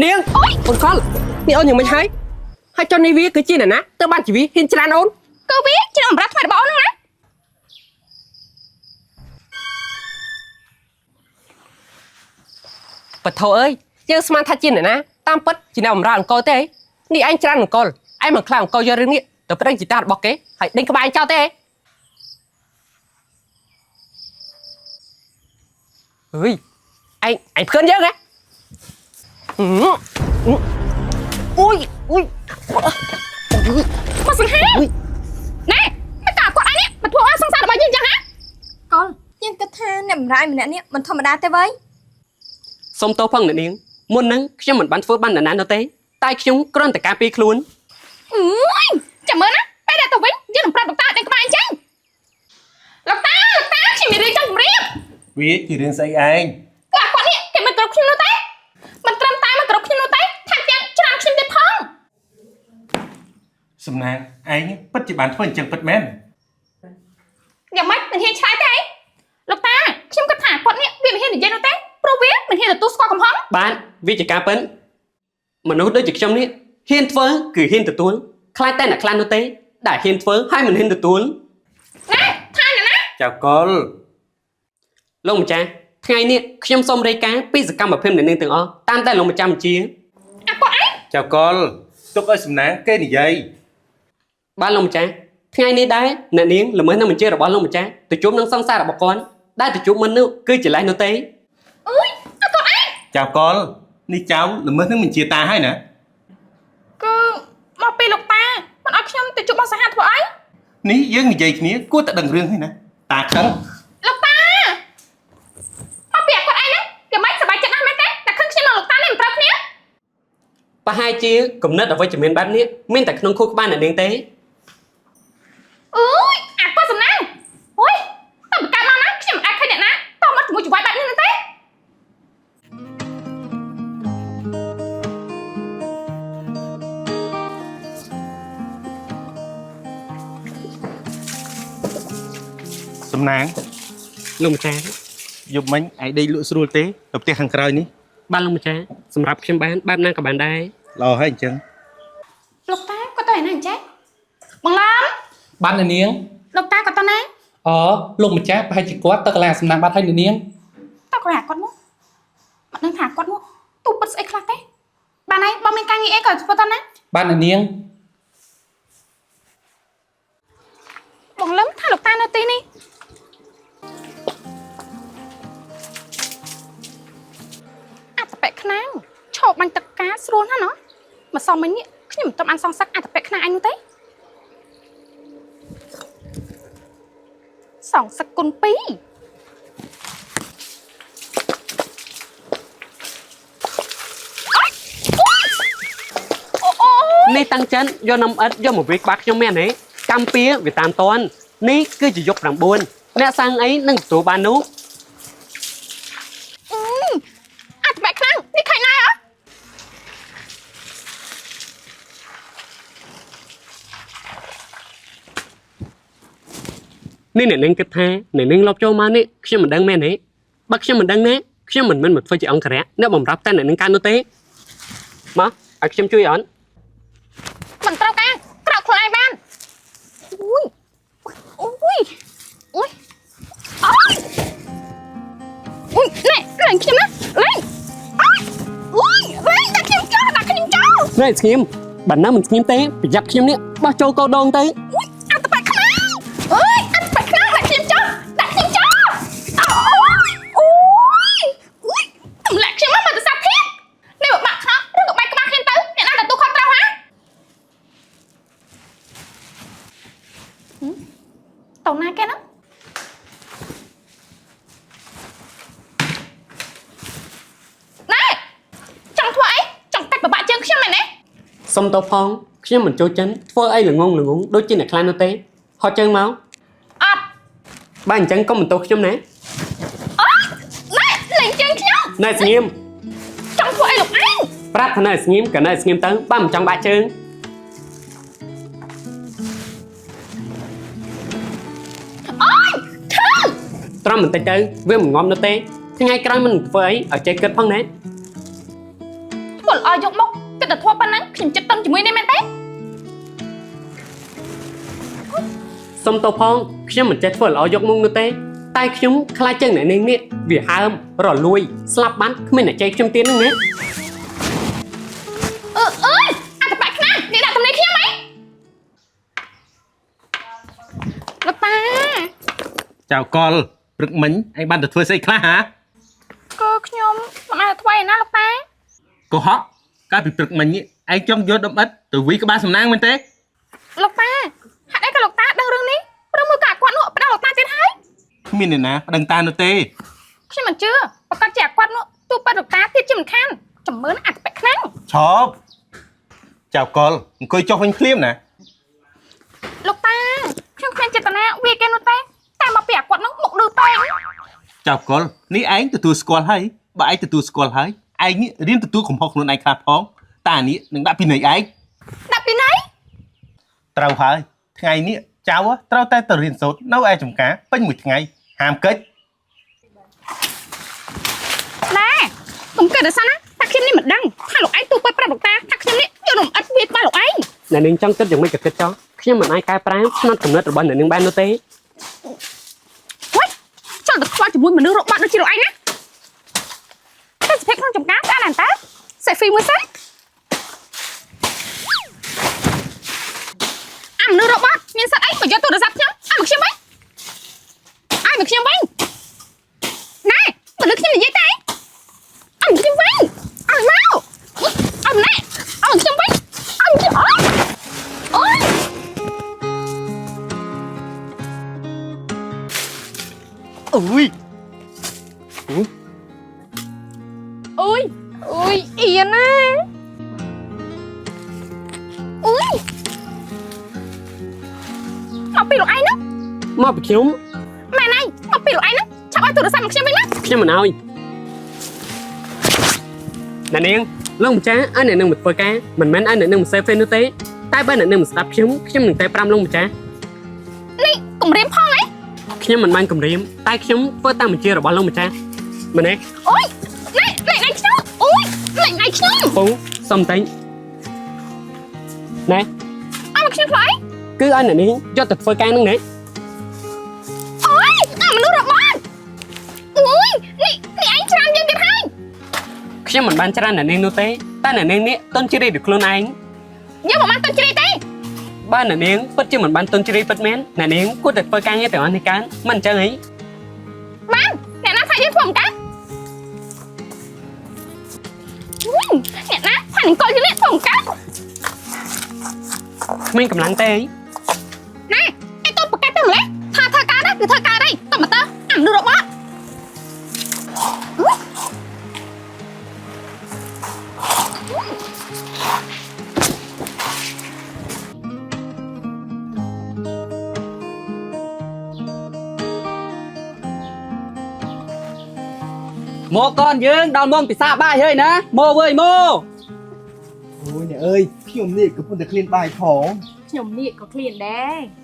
អ្នកនាងអូនកលនេះអូនយ៉ាងម៉េចហើយហើយចុះនេះវាគឺជាអ្នកណាទៅបានជីវីហ៊ានច្រានអូន គឺវាជាអ្នកបម្រើថ្មីរបស់អូនហ្នឹងណា បថោអើយយើងស្មានថាជាអ្នកណាតាមពិតជាអ្នកបម្រើអង្គទេនេះឯងច្រានអង្គឯងមិនខ្លាចអង្គយករឿងនេះទៅប្តឹងជីតារបស់គេហើយដេញក្បាលឯងចោលទេអើយឯងឯងផ្គិនយើងហ៎អូយអូយ មកសង្ហាណែមិនតាគាត់ឯងនេះមកធ្វើឲ្យសង្សាររបស់យើងចឹងហ៎ កុលយើងគិតថាអ្នកបម្រើឯម្នាក់នេះមិនធម្មតាទេវើយ សុំទោសផងអ្នកនាងមុនហ្នឹងខ្ញុំមិនបានធ្វើបាននរណានោះទេតែខ្ញុំគ្រាន់តែការពារខ្លួន អើយចាំមើលណាពេលដែលទៅវិញយើងនឹងប្រាប់លោកតាឲ្យដឹងក្បាលអញ្ចឹងលោកតាលោកតាខ្ញុំមានរឿងចង់ជម្រាប វាជារឿងស្អីឯង គឺអាគាត់នេះគេមិនគ្រប់ខ្ញុំនោះទេមិនត្រឹមតែមិនគ្រប់ខ្ញុំនោះទេថែមទាំងច្រានខ្ញុំទៀតផង សំណាងឯងពិតជាបានធ្វើអញ្ចឹងពិតមែន យ៉ាងម៉េចមិនហ៊ានឆ្លើយទេលោកតាខ្ញុំគិតថាគាត់នេះវាមិនហ៊ាននិយាយនោះទេព្រោះវាមិនហ៊ានទទួលស្គាល់កំហុស បាទវាជាការពិតមនុស្សដូចជាខ្ញុំនេះហ៊ានធ្វើគឺហ៊ានទទួលខ្លាចតែអ្នកខ្លះនោះទេដែលហ៊ានធ្វើហើយមិនហ៊ានទទួល ណែថាអ្នកណា ចៅកុល លោកម្ចាស់ថ្ងៃនេះខ្ញុំសូមរាយការណ៍ពីសកម្មភាពអ្នកនាងទាំងអស់តាមតែលោកម្ចាស់បញ្ជា អាគាត់ឯង ចៅកុលទុកឲ្យសំណាងគេនិយាយ បាទលោកម្ចាស់ថ្ងៃនេះដែរអ្នកនាងល្មើសនឹងបញ្ជារបស់លោកម្ចាស់ទៅជួបនឹងសង្សាររបស់គាត់ដែលទៅជួបមុននោះគឺជាលេសនោះទេ អើយអាគាត់ឯង ចៅកុលនេះចៅល្មើសនឹងបញ្ជាតាហើយណា គឺមកពីលោកតាមិនឲ្យខ្ញុំទៅជួបបងសហធ្វើអី នេះយើងនិយាយគ្នាគួរតែដឹងរឿងហើយណាតាខឹង លោកតាមកពីអាគាត់ឯងហ្នឹងគេមិនសប្បាយចិត្តណាស់មែនទេតែខឹងខ្ញុំនិងលោកតានេះមិនត្រូវគ្នា ប្រហែលជាគំនិតអវិជ្ជមានបែបនេះមានតែក្នុងខួរក្បាលអ្នកនាងទេ អើយអាគាត់សំណាងអូយតែបង្កើតមកណាខ្ញុំមិនអាចឃើញអ្នកណាតមកជាមួយចង្វាយបែបនេះនោះទេ សំណាង លោកម្ចាស់ យប់មិញឯងដេកលក់ស្រួលទេទៅផ្ទះខាងក្រោយនេះ បាទលោកម្ចាស់សម្រាប់ខ្ញុំបានបែបណាក៏បានដែរ ល្អហើយអញ្ចឹង លោកតាគាត់ទៅឯណាអញ្ចេះបងឡាម បានអ្នកនាង លោកតាគាត់ទៅណា អលោកម្ចាស់ប្រហែលជាគាត់ទៅកន្លែងសំណាងបាត់ហើយអ្នកនាង តើគាត់អាគាត់មកមិនដឹងថាគាត់មកទូពិតស្អីខ្លះទេបានហើយបងមានការងារអីក៏ធ្វើទៅណា បានអ្នកនាង បងលឹមថាលោកតានៅទីនេះអត្តបិខ្នាងឈោបបាញ់ទឹកការស្រួលណាស់ណោះមកសមមិញនេះខ្ញុំមិនទាន់បានសងសឹកអត្តបិខ្នាងឯងនោះទេសងសឹកគុណ2អូអូ នេះតាំងចិនយកនំអិតយកមកវាយក្បាលខ្ញុំមែនទេកម្មពៀវាតាមតននេះគឺជាយុគ9អ្នកសាងអីនឹងទទួលបាននោះ អឺអត្តបិខ្នាងនេះខៃណាយអ៎ នេះអ្នកនាងគិតថាអ្នកនាងលបចូលមកនេះខ្ញុំមិនដឹងមែនទេបើខ្ញុំមិនដឹងណាខ្ញុំមិនមែនមកធ្វើជាអង្គរៈអ្នកបំរាប់តែអ្នកនាងកាន់នោះទេមកឲ្យខ្ញុំជួយអត់ មិនត្រូវការក្រោកខ្លួនឯងបានអូយអូយអូយអូយអូយណែលែងខ្ញុំណាលែងអូយអូយលែងដាក់ខ្ញុំចោលដាក់ខ្ញុំចោល ណែស្ងៀមបើណាមិនស្ងៀមទេប្រយ័ត្នខ្ញុំនេះបោះចូលកោដងទៅ អូយអត្តបិខ្នាងអើយអត្តបិខ្នាងដាក់ខ្ញុំចោលដាក់ខ្ញុំចោលអូយអូយអូយទម្លាក់ខ្ញុំមកមកទៅសាប់ទៀតនេះបើបាក់ខ្នោះឬក៏បែកក្បាលខ្ញុំទៅអ្នកណាទទួលខុសត្រូវហ៎ តណាគេហ្នឹងណែចង់ធ្វើអីចង់កាច់បបាក់ជើងខ្ញុំមែនទេ សុំទោសផងខ្ញុំមិនចូលចិនធ្វើអីល្ងងល្ងងដូចជាអ្នកខ្លះនោះទេហត់ជើងមក អត់ បើអញ្ចឹងកុំបន្ទោសខ្ញុំណា អត់ណែលេងជើងខ្ញុំ ណែស្ងៀម ចង់ធ្វើអីលោកឯង ប្រាប់ថាណែស្ងៀមក៏ណែស្ងៀមទៅបើមិនចង់បាក់ជើង អូយឈឺ ត្រង់បន្តិចទៅវាមិនងំនោះទេថ្ងៃក្រោយមិនធ្វើអីឲ្យចេះគិតផងណា ធ្វើល្អ ល្អយកមុខគិតតែធัวប៉ុណ្ណឹងខ្ញុំចិត្តតឹងជាមួយនេះមែនទេ សុំទោសផងខ្ញុំមិនចេះធ្វើល្អយកមុខនោះទេតែខ្ញុំខ្លាចចឹងអ្នកនាងនេះវាហើមរលួយស្លាប់បានគ្មានអ្នកចៃខ្ញុំទៀតហ្នឹងណា អឺអើយអត្តបាក់ខ្នានេះដាក់តំណែងខ្ញុំហីលោកតា ចៅកលព្រឹកមិញឯងបានទៅធ្វើស្អីខ្លះហា គឺខ្ញុំមិនអាចថ្វាយឯណាលោកតា កុហកកាលពីព្រឹកមិញនេះឯងចង់យកដុំឥដ្ឋទៅវីក្បាលសំណាងមែនទេ លោកតាហេតុអីក៏លោកតាដឹងរឿងនេះព្រោះមើលកាគាត់នោះប្តឹងលោកតាទៀតហើយ គ្មានអ្នកណាប្តឹងតានោះទេ ខ្ញុំមិនជឿប្រកាសជាអាគាត់នោះទូប៉ាលោកតាទៀតជាមិនខានចំមើលអត្តបាក់ខ្លាំង ឈប់ចៅកលអង្គុយចុះវិញភ្លាមណា លោកតាខ្ញុំគ្មានចេតនាវាគេនោះទេតែមកពីអាគាត់នោះមុខឌឺតែង ចៅកលនេះឯងទទួលស្គាល់ហើយបើឯងទទួលស្គាល់ហើយឯងនេះរៀនទទួលកំហុសខ្លួនឯងខ្លះផងតានេះនឹងដាក់ពិន័យឯង ដាក់ពីណៃ ត្រូវហើយថ្ងៃនេះចៅត្រូវតែទៅរៀនសូត្រនៅឯចំការពេញមួយថ្ងៃហាមកិច្ច ណែកុំគិតដល់សិនណាថាខ្ញុំនេះមិនដឹងថាលោកឯងទូប៉ាប្រាប់លោកតាថាខ្ញុំនេះយករំអិតវាក្បាលលោកឯង អ្នកនាងចង់គិតយ៉ាងម៉េចក៏គិតចោះខ្ញុំមិនអាចកែប្រែផ្នត់គំនិតរបស់អ្នកនាងបាននោះទេ ហុយចង់ទៅខ្វល់ជាមួយមនុស្សរកបាត់ដូចជាលោកឯងណាតែសភាពក្នុងចំការស្អាតណាស់តើសេហ្វីមួយសិនអាមនុស្សរកបាត់មានសិទ្ធអីមកយកទូរស័ព្ទខ្ញុំឲ្យមកខ្ញុំវិញឲ្យមកខ្ញុំវិញណែមនុស្សខ្ញុំនិយាយតែឲ្យមកខ្ញុំវិញឲ្យមកឲ្យណែឲ្យមកខ្ញុំវិញឲ្យមកខ្ញុំអូយ អូយ អូយអូយអៀនណាអូយមកពីលោកឯងណា មកពីខ្ញុំ ម៉ែណៃមកពីលោកឯងណាឆាប់ឲ្យទូរស័ព្ទមកខ្ញុំវិញណា ខ្ញុំមិនឲ្យអ្នកនាងលោកម្ចាស់ឲ្យអ្នកនាងមកធ្វើការមិនមែនឲ្យអ្នកនាងមកសេហ្វេនោះទេតែបើអ្នកនាងមិនស្ដាប់ខ្ញុំខ្ញុំនឹងតែប្រាំលោកម្ចាស់ នេះគំរាមផងអី ខ្ញុំមិនបានគំរាមតែខ្ញុំធ្វើតាមបញ្ជារបស់លោកម្ចាស់មែនទេ អូយណែណែណៃខ្ញុំអូយណែណៃខ្ញុំ ពូសុំតែងណែ ឲ្យមកខ្ញុំធ្វើអី គឺឲ្យអ្នកនាងយកទៅធ្វើការនឹងណែ អូយអាមនុស្សរបត់អូយនេះនេះឯងច្រានយើងទៀតហើយ ខ្ញុំមិនបានច្រានអ្នកនាងនោះទេតែអ្នកនាងនេះទុនជ្រាយដោយខ្លួនឯង យើងមិនបានទុនជ្រាយទេ បើអ្នកនាងពិតជាមិនបានទុនជ្រាយពិតមែនអ្នកនាងគួរតែធ្វើការងារទាំងអស់នេះកើនមិនអញ្ចឹងអី បានអ្នកណាថាយើងធ្វើមិនកើតអូយអ្នកណាថានឹងកលយើងនេះធ្វើមិនកើត គ្មានកម្លាំងទេអី ណែឯតូបប្រកាសទៅម្លេះថាធ្វើការដែរគឺធ្វើការដែរតើមកតើអាមនុស្សរបត់ មកកនយើងដល់មុំពិសាបាយហើយណាមកវើយមក អូយអ្នកអើយខ្ញុំនេះកំពុងតែឃ្លានបាយផង ខ្ញុំនេះក៏ឃ្លានដែរ